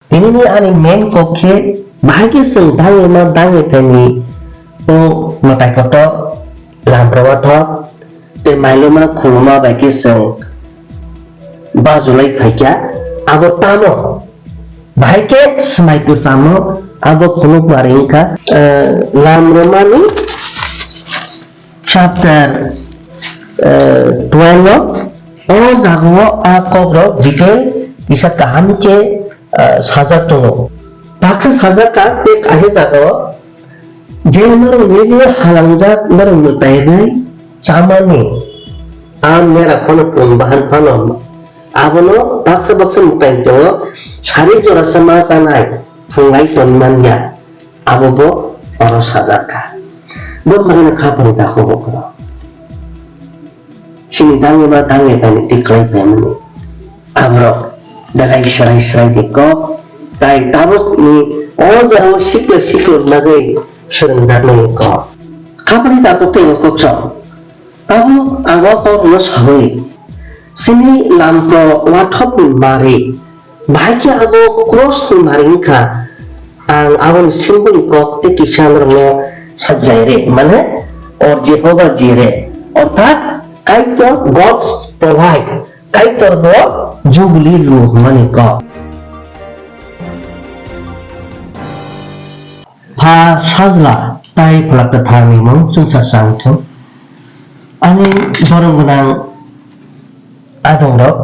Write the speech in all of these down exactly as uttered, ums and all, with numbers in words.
Tinini ani main kok khe bahai khe chwng dangwi ma dangwi phaini o mwtai kotor lamroma thok tei mailoma khuluma bai khe chwng bajulai phaikha. Abo tamo bahai khe swmai kwchamo abo phunuk wari wngkha. Eh, lamromani chapter, eh, twelve o, o jagao a kokrok detail kisa kaham khe, eh, sajak tongo. Baksa sajak kha tei kaisa jagao je norok nini halangjak norok mwtai rwi chamani a mera phano pun bahan phano abono baksa baksa mwtai tongo sari jorasa ma chanai phunglai tongmanya. Abo bo oro sajak kha. Bo mangno kha phai dakho bokhoro. Chini dangni ma dangni bai ni tiklai phaimani. Aborok belai serai serai di kok. Tai tabuk ni o jora o sikla sikla nagwi swrwngjakmani kok. Khapani tabuk tei o kok chok. Tabuk ang o kok no sawi. Chini lampro wathop ni mari. Bahai khe abo cross ni mari wngkha. Ang aboni symbol ni kok tei kisa norokno sajai re, mane or Jehovah Jireh, orthat Kaitor God's provide, Kaitor bo Jubilee rw hwnmani kok. Pha Sajla tai Pholak Kwthar ni mung chwngsa chang thung. Ani borok gwnang adongrok.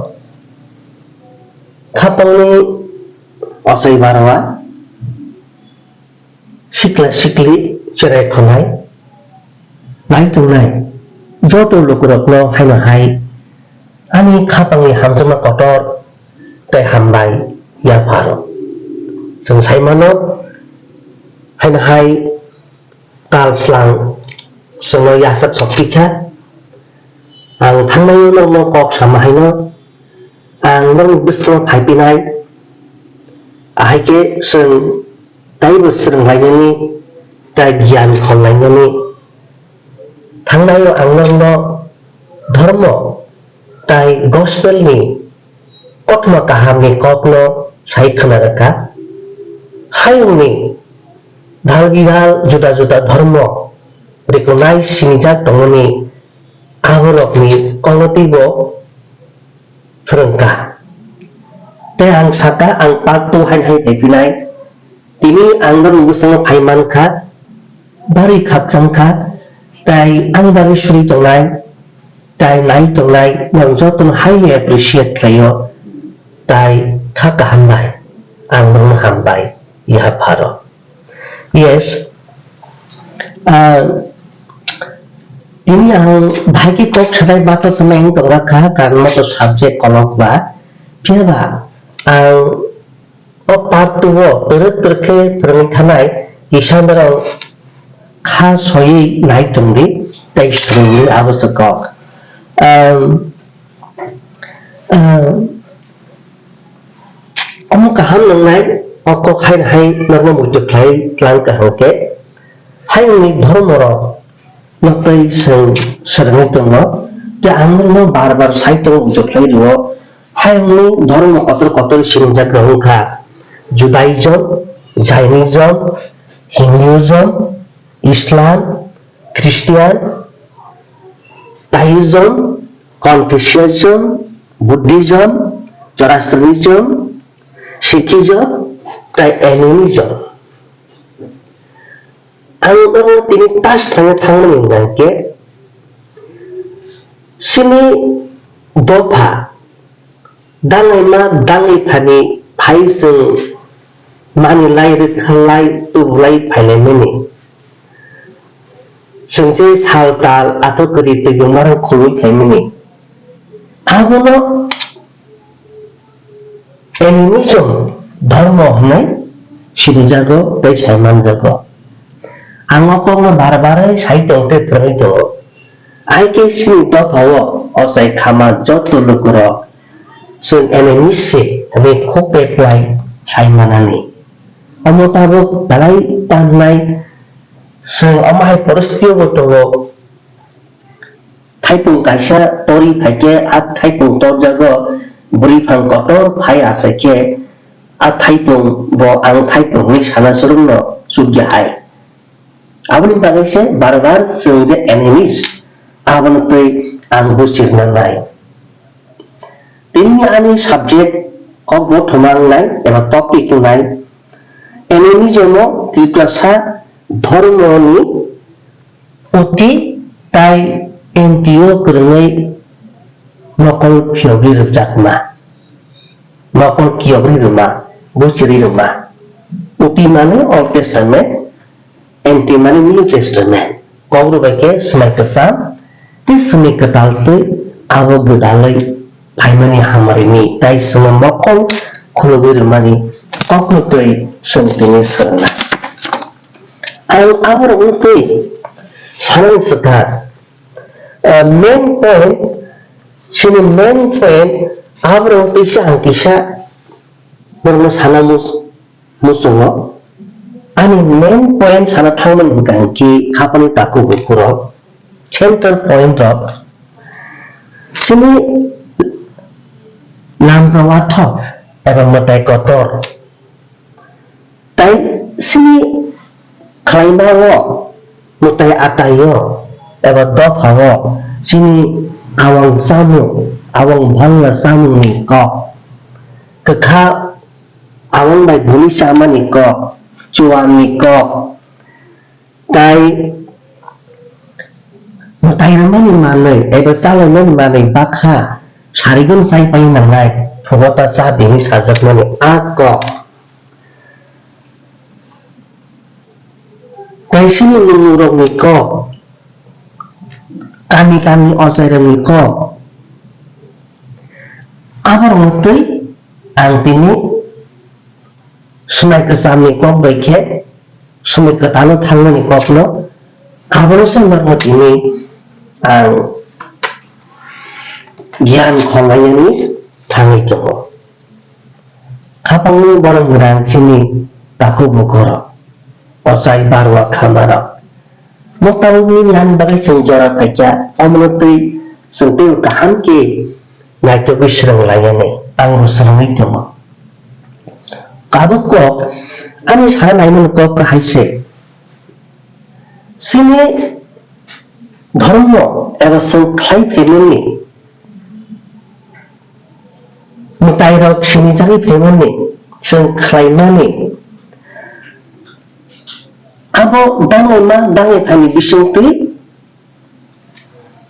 Khapangni ochai baroa, sikla sikli cherai khonai, nai tongnai joto lukurokno haino hai ani khapangni hamjakma kotor tei hambai yapharo. Chwng sai mano, haino hai kal slang chwngno yachak sok pikha. Ang thangnaio norokno kok sama haino ang norokni bwskango phaipinai. Ahai khe chwng taibo swrwnglainani tei giyan khorlainani. Thangnaio ang norokno dhormo tai gospel ni kothoma kaham ni kok no sai khwna rwkha. Hayung ni dal bidal juda juda dhormo recognize sinijak tongmani aborok ni kok no teibo phwrwngkha. Tei ang sakha ang part two haino hai phaiphinai. Tini ang norokni bwskango phai mankha, barwi khakchangkha, tai ani bagwi suri tongnai, tai nai tongnai, norok jotono highly appreciate khlaio, tai kha kaham bai ang norokno hambai yapharo. Yes, ah, tini ang bahai khe kok sanai bata sanai wng tongra kha, karon moto subject kolok ba, phiya ba ang o part two o twrwk twrwk khe phwrwngwi thanai kisa norok kha soiwi nai tongdi tei swrwngdi abo se kok. Ehm, ehm, omo kaham nangnai o kok hai hai norokno muitu khlai tlang kaham khe hayungni dhormo rok no tei swrwngwi tongo tei ang norokno bar bar sai tongo muitu khlai rwo. Hayungni dhormo kotor kotor sinijak rok wngkha Judaism, Jainism, Hinduism, Islam, Christian, Taoism, Confucianism, Buddhism, Zoroastrianism, Sikhism, tei Animism. Ang norokno tini tas thangwi thangmani hwnkha khe, chini dopha dangwi ma dangwi thani phai chwng manwi lai rwkha lai tubu lai phailai mani. Chwng se sal tal atok kwrwi twi bwmarok khulwi phaimani. Abono Animism dhormo hwnwi sinijago tei sai manjago. Ang o kokno bar barwi sai tong tei phwrwngwi tongo. Hai khe chini dophao ochai khama joto lukurok chwng enemies se hwnwi khuk pek lai sai manani. Omo tabuk belai tamnai chwng omo hai poristiti o bo tongo. Thaipung kaisa tori phaikhe, a thaipung torjago bwrwi phang kotor phai achaikhe, A thaipung bo ang thaipung hinwi sana swrwngno chukya hai. Aboni bagwi se bar bar chwng je enemies, abono twi ang buchirna nai. Tini ani subject kok bo thwma wngnai eba topic wngnai. Animism o Tiprasa dhormoni uti tai N T O kwrwngwi mokol phiyogwi rwjakma. Mokol kiyogwi rwma, buchiri rwma. Uti mane Old Testament, N T mane New Testament. Kok rwbai khe swmai kwcham tei swmai kwtal twi abo gwdalwi phaimani hamari ni tai chwngno mokol khulugwi rwmani kokno twi chwng tini swrwngna. Ang aborokno twi sanani swkang, ah, main point, chini main point aborokno twisa ang kisa borokno sana mus-, muchungo. Ani main point sana thangmani hwnkha hwnkhe khapani takhuk bukhurok, central point rok chini lamrok wathok eba mwtai kotor. Tai chini khlaimao, mwtai ataio eba dophao chini awang chamung, awang bhangla chamungni kok, kwkha awang bai buni chamani kok, chuani kok, tai mwtai rwmani manwi eba chalaimani manwi baksa sarigon chaipai nangnai, phungo ta cha bini sajakmani a kok. Kaisini lukurokni kok, kami kami ochairokni kok, aborokno twi ang tini swmai kwchamni kok bai khe swmai kwtalo thangnani kokno abono se normo tini ang giyan khonlainani thangwi tongo. Khapangni borok rang chini takhuk bukhurok, ochai barwa khamarok. Bo tabuk nini ani bagwi chwng jora khaikha, omono twi chwng teibo kaham khe naitugwi swrwng lainani, ang bo swrwngwi tongo. Tabuk kok, ani sana naimani kok kahai se. Chini dhormo eba chwng khlai phaimani mwtairok sinijagwi phaimani chwng khlaimani, abo danglaima dangwi phaini bisingtwi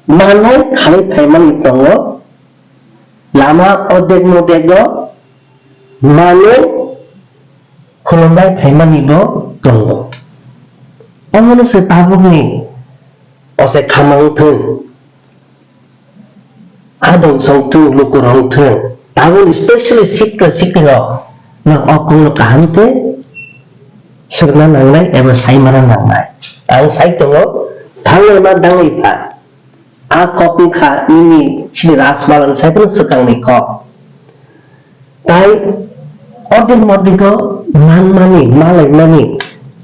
manwi khalai phaimani tongo, lama odek modego manwi khulumbai phaimani bo tongo. Omono se tabukni ochai khama wngthung, adong songthung, lukurok wngthung, tabukni specially sikla siklirok no o kokno kaham khe swrwngna nangnai eba saimana nangnai. Ang sai tongo, thangwi ma dangwi pha. A kok wngkha nini chini Rajmalani saiphano swkangni kok. Tai ordik mordik o manmani, malaimani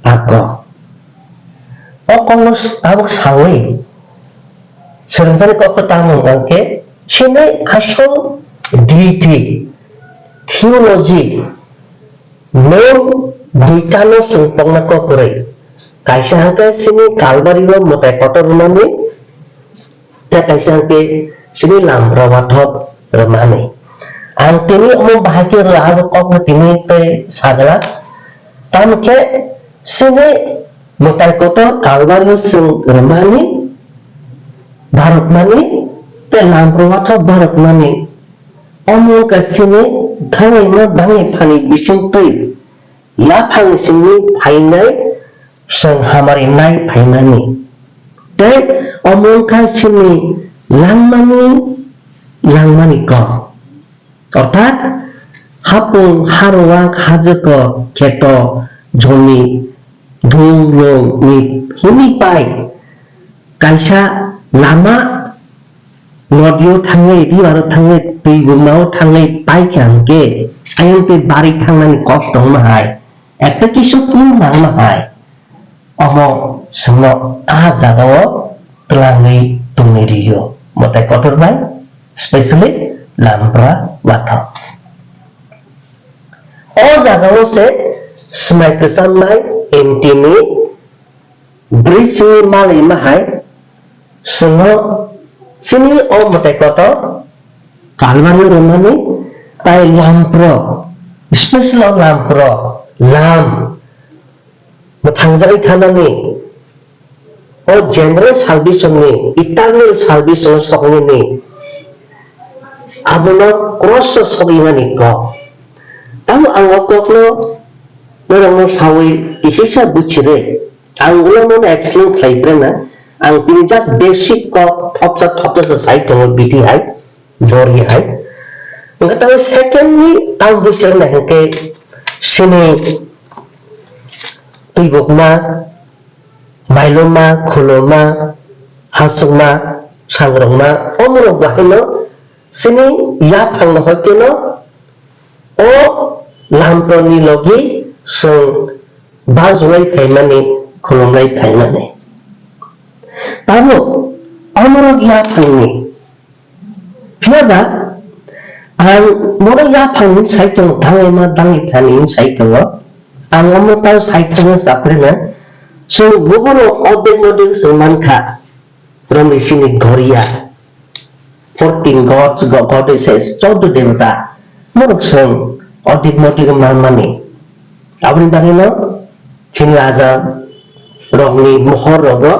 a kok. O kokno tabuk sawi swrwngsani kokno tamo hwnkha khe chini asol deity, theology, main duitano chwng tongna kok kwrwi. Kaisa hwnkhe chini Kalvari o mwtai kotor rwmani, tei kaisa hwnkhe chini lam rwbathok rwmani. Ang tini omo bahai khe rw abo kokno tini tei sagla. Tamo khe chini mwtai kotor Kalvari o chwng rwmani, barokmani, tei lam rwbathok barokmani. Omo wngkha chini thangwi ma bangwi phani bisingtwi. Yaphang simi phainai, chwng hamari nai phaimani. Tei omo wngkha simi langmani, langmani kok. Orthat hapung, haruak, hajwkor, kheto, joni, dung, lung ni himwi pai. Kaisa lama nodio thangwi, riwaro thangwi, twi bumao thangwi paikha hwnkhe, ayang tei bari thangnani kosto wngma hai, ekta kisu phuru nangma hai, omo chwngno a jagao twlangwi tongwi rio, mwtai kotor bai, specially lambra wathok. O jagao se swmai kwchamnai M T ni bridge ni malai ma hai chwngno chini o mwtai kotor kalbari rwmani tai lampro, special o lampro, lam mwthangjagwi thanani o general salvation ni, eternal salvation o soknini abono cross o sogwimani kok. Tamo ang o kokno norokno sawi kisisa buchire. Ang ulo mano explain khlai prena. Ang tini just basic kok thopsa thopsa sa sai tongo biti hai, bori hai. Hwnkhe tamo second ni tamo buchirna hwnkhe sini twibukma, mailoma, khuluma, hasukma, sangrokma, omorok bahaino chini yaphangno hoikeno o lamproni logi chwng bajulai phaimani, khulumlai phaimani. Tamo omorok yaphangni Phiya ba, ang bono yaphang hinwi sai tongo, dangaima dangwi thani hinwi sai tongo. Ang omo tang sai thangna chapre na. Chwng bubono odek modek chwng mankha. Romri sini Goria. Fourteen gods, go-, goddesses, chaudo debota. Norok chwng odek modek manmani. Aboni bagwino chini raja rokni mohor rogo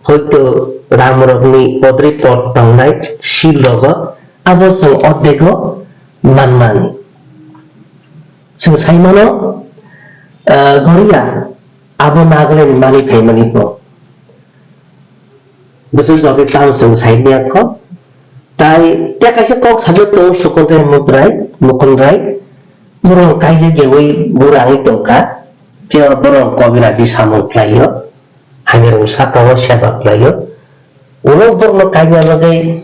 hoito ram rokni podri pod tongnai sil rogo abo chwng ordego manmani. Chwng saimano, ah, Goria abo Nagaland ni manwi phaimani bo. Bwswk jagwi tamo chwng saimanya kho. Tai tei kaisa kok sajak tongo Sukundrai Mukundrai, Mukundrai. Borok kaijak yawi bura wngwi tongkha. Phiya borok kobiraji samung khlaio. Hamirung saka o seba khlaio. Ulo borokno kaina bagwi,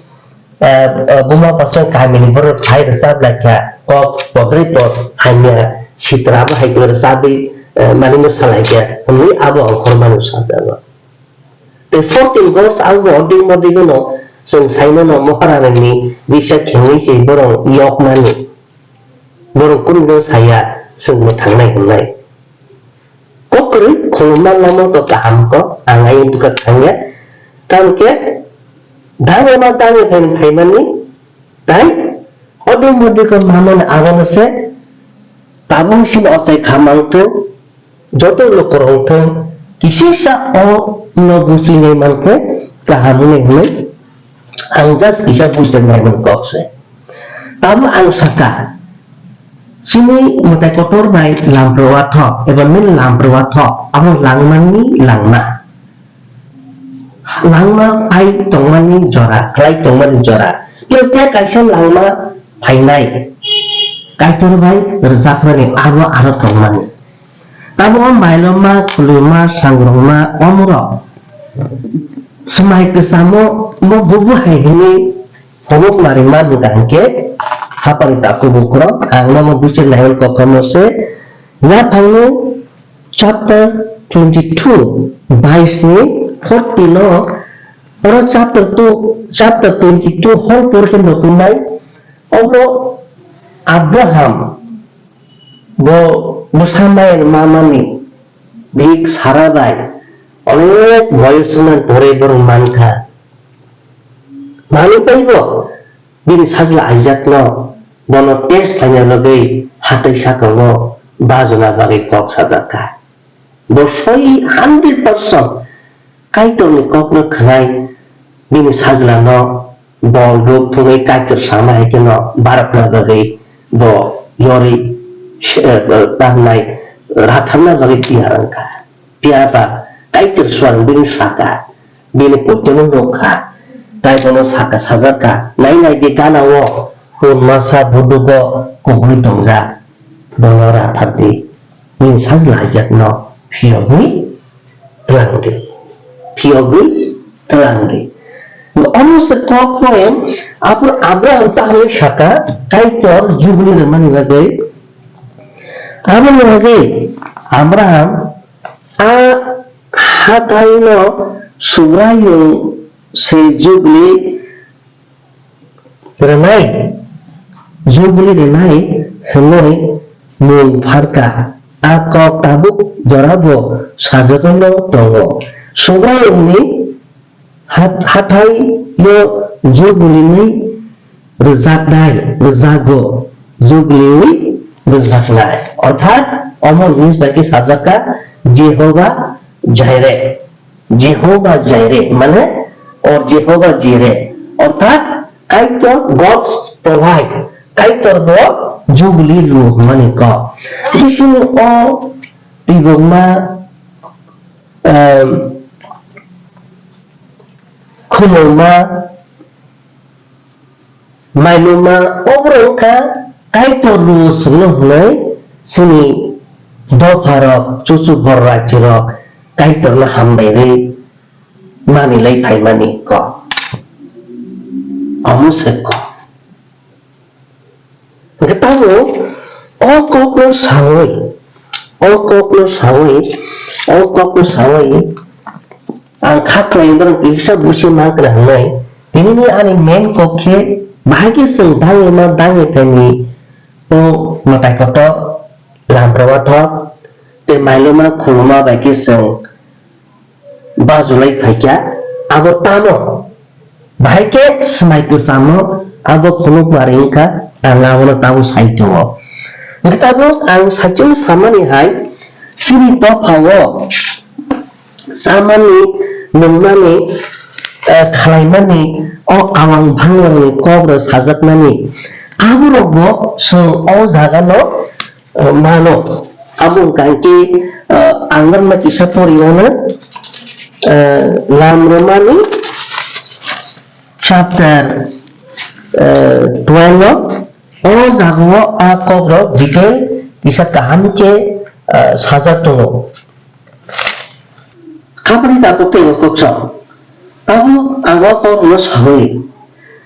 eh, eh, buma pasang kamini borok hai rwchap laikha, kok podri pod hamya sitra bo hai rwchabwi, eh, manwi no salaikha. Hwnwi abo ang khormani sajago. Tei fourteen verse ang bo odik modik no chwng saimano Maharani ni bisa khengwi se borok yokmani. Borok kunu no saya chwng mwthangnai hwnwi. Kok kwrwi khulumma lama to kaham kok ang ayang bwkha thangya. Tamo khe dangma dangwi phaimani tai odik modik ko mamani abono se tabuk sini ochai khamang thung. Joto lukurok thung kisisa o no buchinai mankhe kaham hwnwi hwnwi ang just kisa buchinai man kok se. Tamo ang saka chini mwtai kotor bai lamprowa thok eba min lamprowa thok abo langmani langma. Langma phai tongmani jora, khlai tongmani jora. Tei kaisa langma phainai Kaitor bai rwjakmani abo aro tongmani. Tabuk o mailoma, khuluma, sangrongma omorok swmai kwchamo bo bubu hai hwnwi phunuk nari man hwnkha hwnkhe hapani takhuk bukhurok ang nono buchir naiwi kokomo se yaphangni chapter twenty two, bais ni fourteen o, oro chapter two, chapter twenty two hor por khe nukhunai, obo Abraham bo bwsa mayan mamani bihik Sara bai onek boyos wngmani pore borok mankha. Manwi teibo bini sajla Aijakno bono test khlaina bagwi hatai sakao bajona bagwi kok sajakha. Bo soi hundred percent Kaitorni kokno khwnai bini sajlano bol rwk thungwi Kaitor sama hai kheno barokna bagwi bo yorwi se-, eh, eh, tangnai ratharna bagwi tiyar wngkha. Phiya ba Kaitor swrang bini saka, bini puitano nukha, tai bono saka sajakha, "Nai nai di gana o, hwn masa budugo kubui tongjak, bono rathar di, bini sajla Aijakno phiyogwi twlang di, phiyogwi twlang di." Omo se kok poem, aphuru Abraham tahoi saka, Kaitor jubili rwmani bagwi, aboni bagwi Abraham A hataino Subraiyung se jubili rwnai, jubili rwnai hwnwi mung pharkha. A kok tabuk jorabo sajagwino tongo. Subraiyungni hat-, hathaio juguliwi rwjaknai, rwjago, juguliwi rwjaknai. Orthat, omo hwnwi bai khe sajak kha, Jehovah Jireh. Jehovah Jireh, mane, or Jehovah Jireh. Orthat, Kaitor, God's provide. Kaitor bo juguli rw hwnmani kok. Bisingni o tibokma, em, khuluma, mailuma, oborok wngkha Kaitor rw chwngno hwnwi chini dopharok, chuchu borok, raichirok Kaitorno hambai rwi manwi lai phaimani kok. Omo se kok. Hwnkhe tabuk o kokno sawi, o kokno sawi, o kokno sawi ang kha khlai borok kisa buchi ma kwrang wngnai. Tinini ani main kok khe bahai khe chwng dangwi ma dangwi phaini o mwtai kotor lamroma thok tei mailoma khuluma bai khe chwng bajulai phaikha, abo tamo? Bahai khe swmai kwchamo abo phunuk nari wngkha, ang abono tabuk sai tongo. Hwnkhe tabuk ang saichung samani hai, chini dophao chamani, nungmani, eh, khalaimani, o awang bhangrokni kokrok sajakmani, aborokbo chwng o jagano mano. Abo wngkha khe, ah, ang norma kisa pori mano, ah, Lam Romani chapter, ah, twelve o, o jagao a kokrok detail kisa kaham khe, ah, sajak tongo. Kapri tabuk tei o kok sok. Tabuk ang o kokno sawi,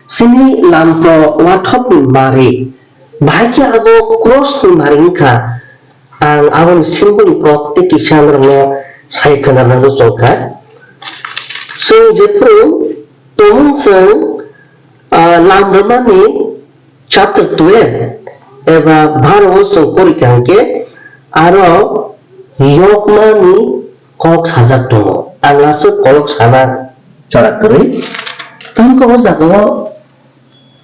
chini lampro wathopni mari, bahai khe abo krosni mari wngkha. Ang aboni simboni kok tei kisa norokno sai khwna nango chwngkha. Chwng jephru tumung chwng, ah, lam rwmani chapter twelve eba baro o chwng pori kha hwnkhe aro yokmani kok sajak tongo. Ang aswk kolok sana chora kwrwi. Tamkhe o jagao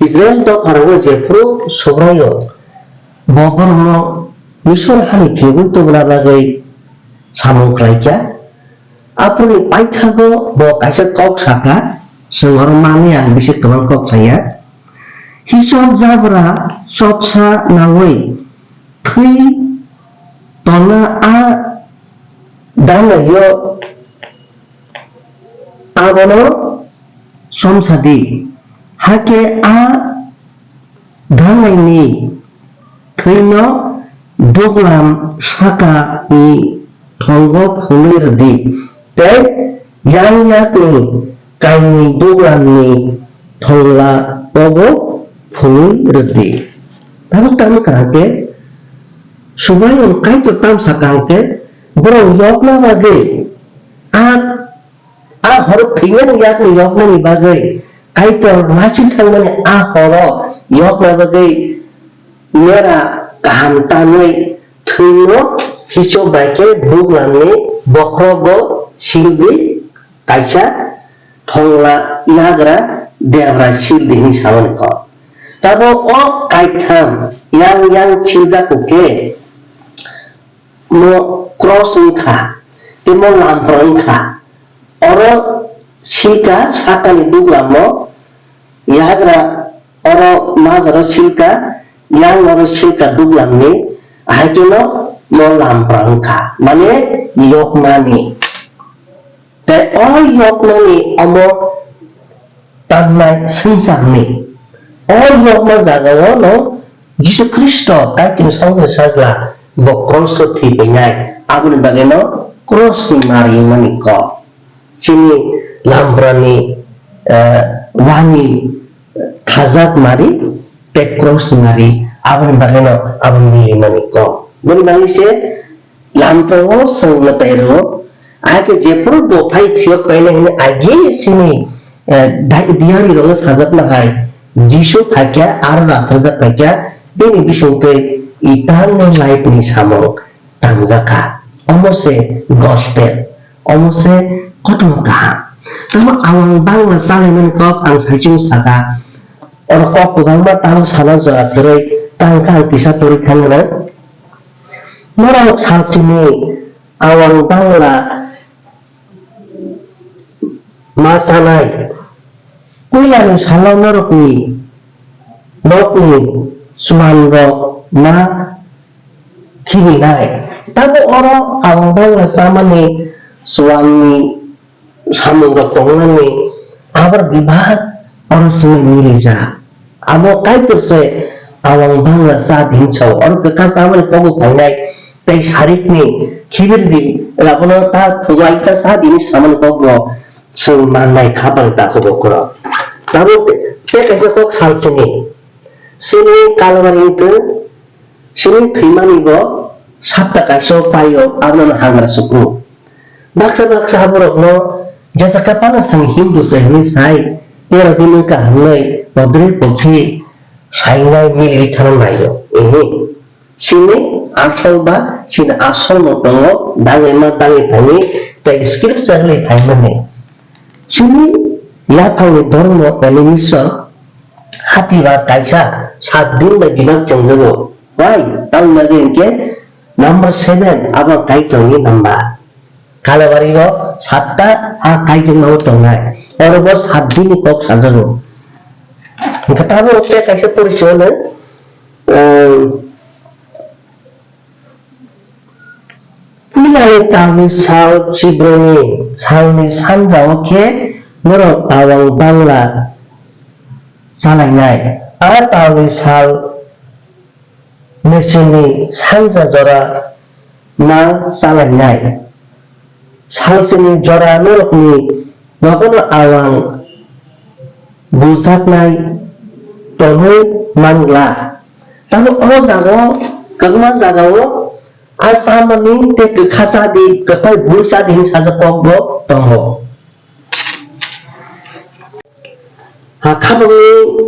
Israil dopharokno jephru Subraiyung bo borokno Misor hani phiyogwi tubuna bagwi samung khlaikha, aphuruni paithago bo kaisa kok sakha, chwng oro manwi ang bisi kwbang kok saya. Hisop jabra chopsa naui thwi tonna a danaio abono somsadi, hakhe a danaini thwino duglam sakani thongo phunwi rwdi, tei yang yakni kainwi duglamni thongla bobo phunwi rwdi. Tabuk tamo kaham khe Subraiyung Kaitor tamo sa kaham khe, borok yokna bagwi a A horo thwimani yakni yoknani bagwi Kaitor machwi thangmani a horo yokna bagwi mera kaham tanwi thwino hichok bai khe buglamni bokhrogo sildi kaisa thongla yagra debra sildi hwnwi samani kok. Tabuk o kaitham yang yang siljak khe mo cross wngkha, tei mo lampra wngkha. Oro silka sakani duglamo yagra, oro majaro silka, yang oro silka duglamni, ahaikeno mo lampra wngkha, mane yokmani. Tei o yokmani omo tamnai swngcharni. O yokma jagao no Jisu Khristo Kaitor Samungni Sajla bo cross o thwi phainai. Aboni bagwi no cross ni mari mani kok. Chini lambrani, eh, wani thajak mari tei cross ni mari aboni bagwi no abo mili mani kok. Boni bagwi se Lamprao chwng mwtai rwo, ahai khe jephuru bo phai phiyok painai hwnwi agi sini, eh, dai-, diyarirokno sajakma hai Jisu phaikha aro rapharjak phaikha, bini bisingtwi eternal life ni samung tangjak kha. Omo se gospel, omo se kothoma kaham. Tamo awang bangla chalaimani kok ang saichung saka, oro kok kwbangma tamo sana jora kwrwi tang kha ang kisa torwi thangna. Norok salsini awang bangla ma chanai. Puilani salo norokni nokni chuanrok ma khibinai. Tamo oro awang bangla chamani chuanni samungrok tongnani abar bebak oro swnwi milijak. Abo Kaitor se awang bangla cha di hinwi sao. Oro kwkha chamani kok bo phainai tei sarikni khibir di, abono ta phungai ta cha di hinwi samani kok bo chwng mannai kha pang takhuk bokhorok. Tabuk tei kaisa kok sal sini. Sini Kalvari wngkhe sini thwimani bo sapta kaisa o paio, abono hagra sukru. Baksa baksa borokno jesa kaphano chwng Hindu se hwnwi sai, tero din wngkha hwnwi podre pokhe sainai milwi thana naio. Ehe. Sini asol ba sini asol no tongo, dangwi ma dangwi thangwi tei scripture bai phaimani. Sini yaphangni dhormo animation hati ba kaisa sat din bai bibak chengjago. Why? Tamni bagwi hinkhe number seven abo Kaitorni number. Kalabari o satta a kaijakma o tongnai. Oro bo sat din ni kok sajago. Hinkhe tabuk tei kaisa porisi hwnwi, ehm, Puilani talni sal chibroni salni sanjao khe norok awang bangla chalainai. A talni sal mechini sanja jora ma chalainai. Salchini jora norokni nogono awang buljaknai tonwi mangla. Tamo o jagao, kwbangma jagao a chamani tei kwkha cha di, kwthai bui cha di hinwi sajak kok bo tongo. Ha khabangni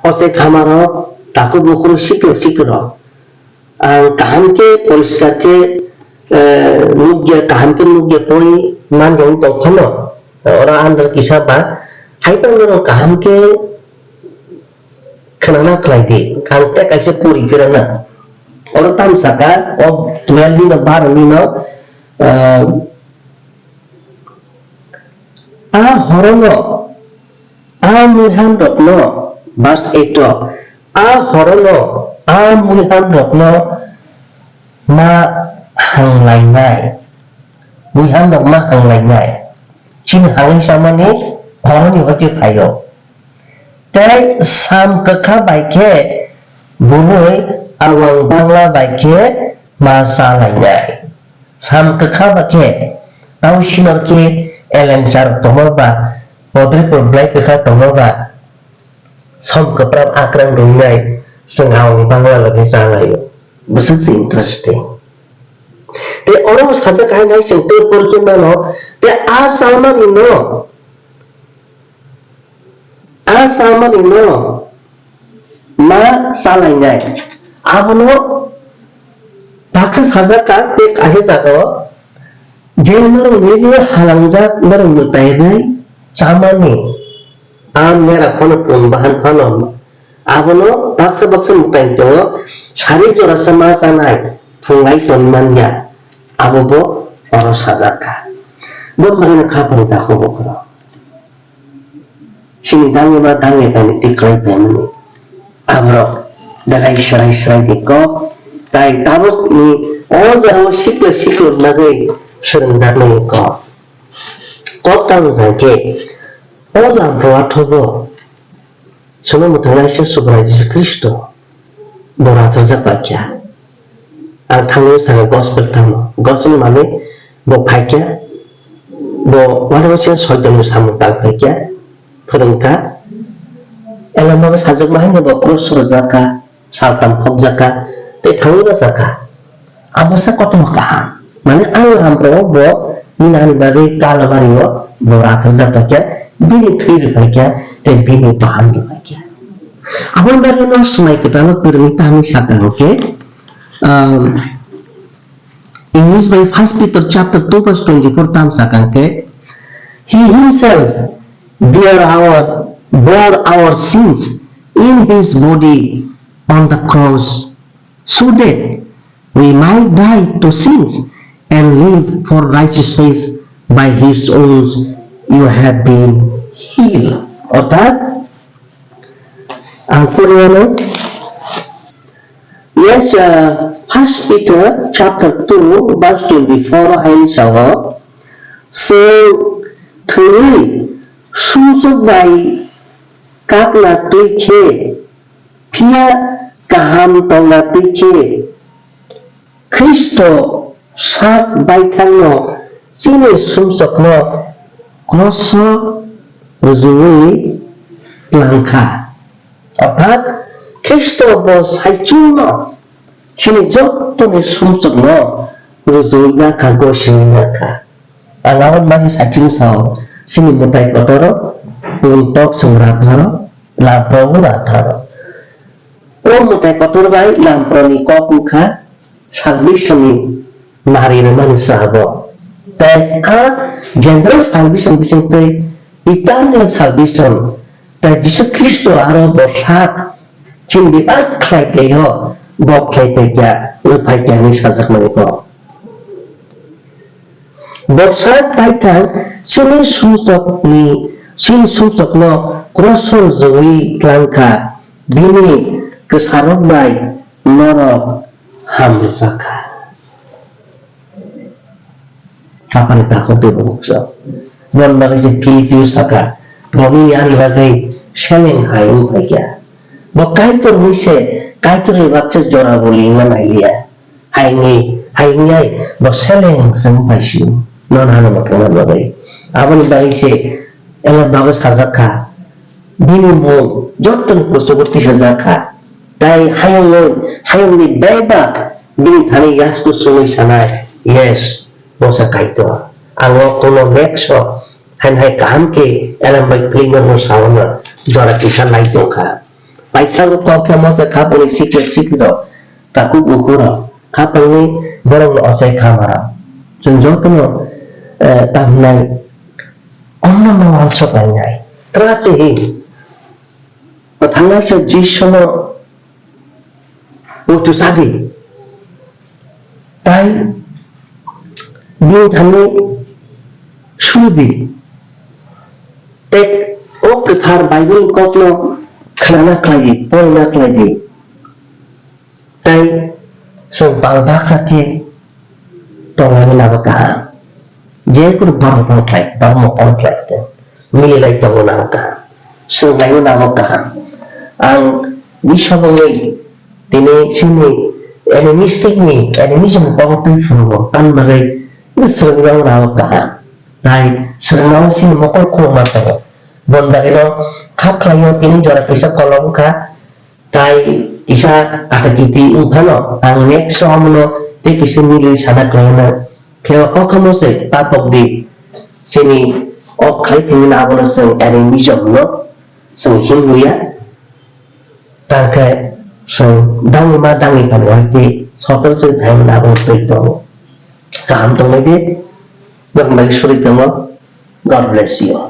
ochai khamarok, takhuk bukhuk, sikla siklirok. Ang kaham khe poriskar khe, eh, nukya, kaham khe nukya koi manjak tong phano. Oro andal kisa ba hai tongmani kaham khe khwnana khlai di. Ang tei kaisa pori phirana. Oro tam saka, o twelve ni no, baro ni no, eh, A horono, a muihanrokno, verse eight o, a horono, a muihanrokno ma hanglainai, muihanrok ma hanglainai, chini hangwi chamani horoni hoite phaio. Tei sam kwkha bai khe bumui awang bangla bai khe ma cha lainai. Sam kwkha ba khe tau sinor khe elengsa rok tongma ba, podripur belai kwkha tongma ba, som kwpram akrang rwngnai chwng awang bangla bai khe cha laio. Bwswk se interesting. Tei oro sajak hai nai chwng tei porikhe mano, tei a chamani no A chamani no ma chalainai. Abono baksa sajak kha tei kaisa jagao je norok nini halangjak norok mwtai rai chamani a mera phano pun bahan phano abono baksa baksa mwtai tongo sari jorasa ma chanai phunglai toni manya abo bo oro sajak kha. Bo mangno kha phano dakho bokhoro. Chini dangwi ba dangwi bai ni twi kwlai paimani. Aborok belai swrai swrai ni kok, tai tabuk ni o jora o sikla sikla bagwi swrwngjaknai kok. Kok tamo hwnkhe o lamphro athogo chwngno mwthangnaisa Subrai Jisu Khristo. Bo rathajak paikha. Ang thangwi sakha gospel tamo. Gospel mane bo phaikha. Bo uanama se soitanni samung tang phaikha. Phwrwngkha. Elama bo sajak ma haino bo cross rwjakha. Saltam khopjakha. Tei thangwi bachakha. Abo se kotorma kaham. Mane ang hamrao bo nini ani bagwi Kalvari o bo rathajak paikha. Bini thwi rwphaikha. Tei bini doham rwphaikha. Aboni bagwi no swmai kwtal o kwrwngwi tamni sakha hwnkhe, Um, English by First Peter chapter two verse twenty-four tam sakang ke, "He himself bear our, bore our sins in his body on the cross, so that we might die to sins and live for righteousness. By his wounds you have been healed." Orthat, ang poriano, yes, uh, First Peter chapter two verse twenty-four hain sao, "Chwng thwiwi sumsok bai kakna twi khe, phiya kaham tongna twi khe, Khristo sak baithangno chini sumsokno kroso rwjwngwi tlang kha." Orthat Khristo bo saichungno chini jottoni sumsokno rwjwngwi na kha, gosingwi na kha. Ang abo mani saichung sao, chini mwtai kotoro, pun tok swngra tharo, lampro bo ra tharo. O mwtai kotor bai lamproni kok wngkha salvation ni nari rwmani sabo. Tei a general salvation bising tei eternal salvation tei Jisu Khristo aro bo sak chini bebak khlai tei o bo khlai tei kya, wng phai kya hinwi sajakmani kok. Bo sak baithang chini sumsokni, chini sumsokno kroso rwjwngwi tlang kha, bini kwsarok bai norok hamjakha. Kapani takhuk tei bukhuk sok. Bon bagwi se Philipio saka, bo bini ani bagwi seleng hai wng phai kha. Bo Kaitor ni se, Kaitor ni baksa jora bo lingna nai liya. Haini, haini ai bo seleng se wng phai sio. Non hano bo thangna bagwi. Aboni bagwi se, ela bagwi sajak kha. Bini mung jottoni kuchugo tisajak kha. Tai hayungni, hayungni bebak bini thani yasku sungwi sanai, "Yes, bosa Kaitor. Ang o kuno nekso hain hai kaham khe elam bai phlwino bo saono jora kisa lai tongkha." Paithago kok khe mosa khapangni sikir sikiro, takhuk bukhuro, khapangni borokno ochai kha mara. Chwng jotono, eh, tamhinai onno no wansok lainai. Tra se hin. O thangnai se Jisu no muitu chadi. Tai bini thani sudi. Tei o kwthar Bible ni kokno khnana khlai di, porna khlai di. Tai chwng pal baksa khe tonglaina nabo kaham. Je kunu dhormo phano khlai, dhormo phano khlai tong, mililai tongna nabo kaham, swrwnglaina nabo kaham. Ang misa bangwi tini chini animistic ni, animism ni koktwi phunukgo, tamni bagwi swrwngna nabo kaham. Tai swrwngna chini mokol khuluma tongo. Boni bagwino kha khlaio tini jora kisa kolom wngkha. Tai kisa atakiti wngphano ang next round no tei kisa milwi sana khlaina. Phiya o kamo se ta pok di. Sini o khai phimina abono chwng animism no chwng himliya. Tangkhe chwng dangi ma dangi phano hai tei sotor chwng phaimani abono twi tongo. Kaham tongnai di. Borok bai suri tongo. God bless you.